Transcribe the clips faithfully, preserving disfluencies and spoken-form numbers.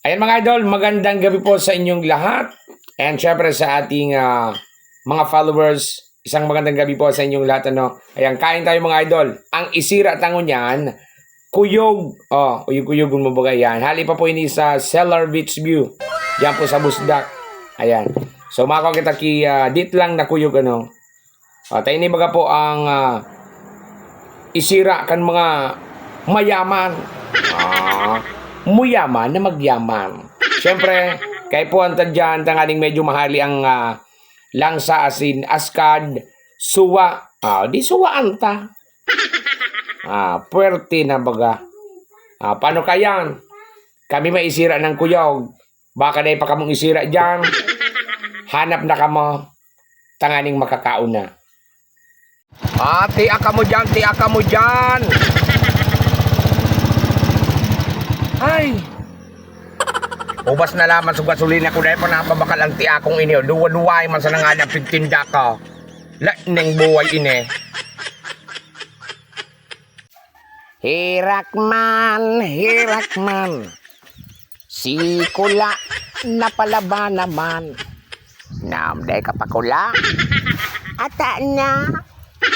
Ayan, mga idol, magandang gabi po sa inyong lahat. And syempre sa ating, ah, mga followers, isang magandang gabi po sa inyong lahat, ano. Ayan, kain tayo, mga idol. Ang isira ta ngunyan, kuyog. Oh, uyog-uyogon mo ba yan? Hali pa po ini sa Cellar Beach View. Diyan po sa Busdak. Ayan. So, mako kita ki, ah, dit lang na kuyog, ano. Ah, ta ini baga po ang, ah, isira kan mga mayaman. Ah, muyaman na magyaman. Siyempre, kay po ang tadyan, tanganing medyo mahali ang, ah, langsa, asin, askad, suwa. Ah, di suwaan ta. Ah, puwerte na baga. Ah, paano kayan? Kami maisira ng kuyog. Baka dai pa kamong isira diyan. Hanap na kamo, tanganing makakaon na. Ah, tia kamo diyan, tia kamo diyan. Ay! Ubas na lamang sa gasolina ko, dahil pa napabakal ang tia kong ini. Duwa-duway man sa nanganang pigtinda ko. Laning buhay ini. Herak man, herak man. Si Kula napalaba naman. Nam, dai ka pa Kula? Ata na.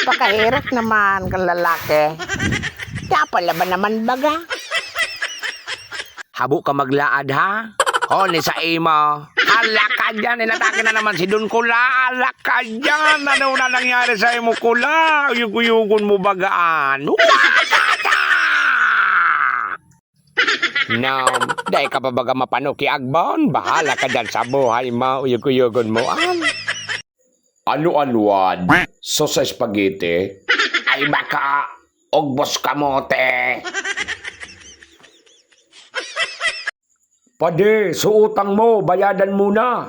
Pakaherak naman kan lalaki. Napalaba naman baga. Habo ka maglaad, ha? Huli sa imo. Hala ka dyan, inatake na naman si Don Kula. Hala ka dyan, ano na nangyari sa imo, Kula? Uyog-uyogon mo bagaan. Wakata! Nam, dai ka pa baga mapanukiagbon? Bahala ka dyan sa buhay mo, uyog-uyogon mo, an. Ano-anoan? Sos sa spaghetti? Ay baka, ugbos kamote. Padi, so utang mo, bayadan mo na.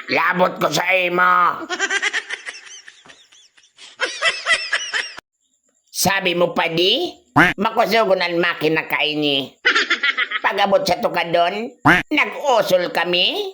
Labot ko sa imo. Sabi mo, padi? Makusogon an makina kaini. Pag-abot sa tukadon, nag-usol kami.